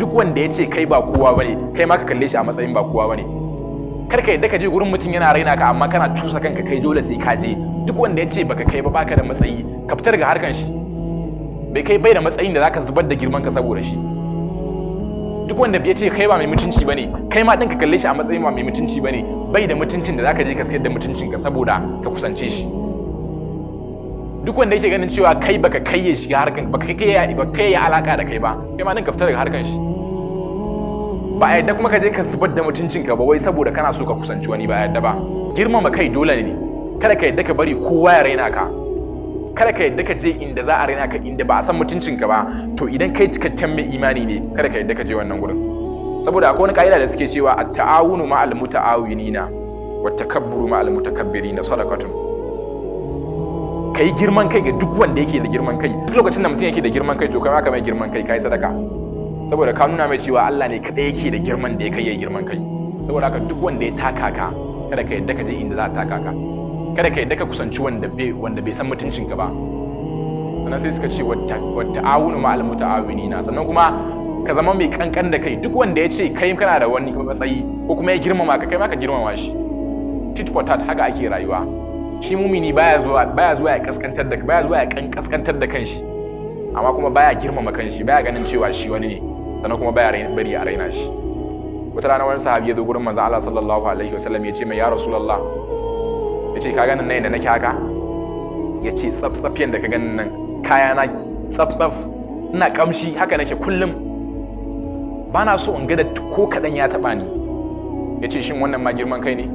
Duk wanda ya ce kai ba kowa bane, kai ma ka kalle shi a matsayin ba kowa bane. Kar ka yadda ka je gurin mutum yana raina ka, amma kana cusa kanka kai dole sai ka je. Duk wanda ya ce baka kai ba, baka da matsayi, ka fita daga harkan shi. Bai kai, bai da matsayin da zaka zubar da girman ka saboda shi. Duk wanda ya ce kai ba mai mutunci bane, kai ma din ka kalle shi a matsayin ba mai mutunci bane. Bai da mutuncin da zaka je ka sayar da mutuncin ka saboda ka kusance shi. Duk wanda yake ganin cewa kai baka kai ya shiga harkan, baka kai ya, baka kai ya alaka da kai ba, kai ma din ka fita daga harkan shi. Ba a yadda kuma ka je ka zubar da mutuncin ka ba wai saboda kana so ka kusanci wani, ba a yadda ba. Girmama kai dole ne. Kada ka yadda ka bari kowa ya raina ka. Kada ka yadda ka je inda za a raina ka, inda ba a san mutuncin ka ba. To idan kai cikakken mai imani ne, kada ka yadda ka je wannan gurin. Saboda akwai wani ka'ida da suke cewa at-ta'awunu ma'al muta'awinina wa takabburu ma'al mutakabbirina sadaqatun. Kai girman kai ga duk wanda yake da girman kai. Duk lokacin da mutum yake da girman kai, to kai ma ka mai girman kai, kai sadaka. Saboda ka nuna mai cewa Allah ne kadai yake da girman da ya kai ya girman kai. Saboda haka duk wanda ya taka ka, kada ka yadda ka je inda za a taka ka. Kada ka yadda ka kusanci wanda bai san mutuncin ka ba. Sannan sai suka ce wa ta'awunu ma'al muta'awinina. Sannan kuma ka zama mai kankan da kai. Duk wanda ya ce kai kana da wani matsayi ko kuma ya girmama ka, kai ma ka girmama shi. Tit for tat, haka ake rayuwa. Shi mumini baya zuwa ya kaskantar da baya zuwa ya kaskantar da kanshi, amma kuma baya girmama kanshi, baya ganin cewa shi wani ne, sannan kuma baya bari a raina shi. Wata rana wani sahabi ya zo gurin manzo Allah sallallahu alaihi wasallam, ya ce mai, "Ya Rasulullah," ya ce, "ka ganin nan da nake haka?" Ya ce, "Tsaf tsaf yanda ka ganin nan, kaya na tsaf tsaf, ina kamshi, haka nake kullum, ba na so in ga da ko kaɗan ya taɓa ni." Ya ce, "Shin wannan ma girman kai ne?"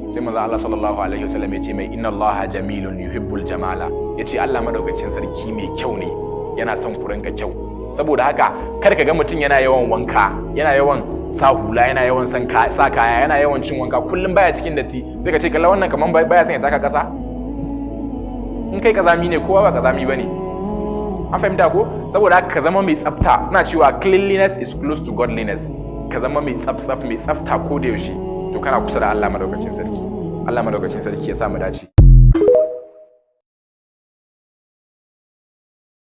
Sai manzo Allah sallallahu alaihi wasallam ya ce mai, "Inna Allaha jamilun yuhibbul jamala." Ya ce, "Allah madaukakin sarki mai kyau ne, yana son ku rinka kyau." Saboda haka kar ka ga mutum yana yawan wanka, yana yawan sa hula, yana yawan san sa kaya, yana yawan cin wanka, kullum baya cikin datti, sai ka ce, "Kalla wannan, kaman baya son ya taka kasa." In kai kazami ne, kowa ba kazami bane. An fahimta ko? Saboda haka ka zama mai tsafta. Suna cewa cleanliness is close to godliness. Ka zama mai tsaf mai tsafta ko da yaushe, to kana kusa da Allah madaukakin sarki. Allah madaukakin sarki ya sa mu dace.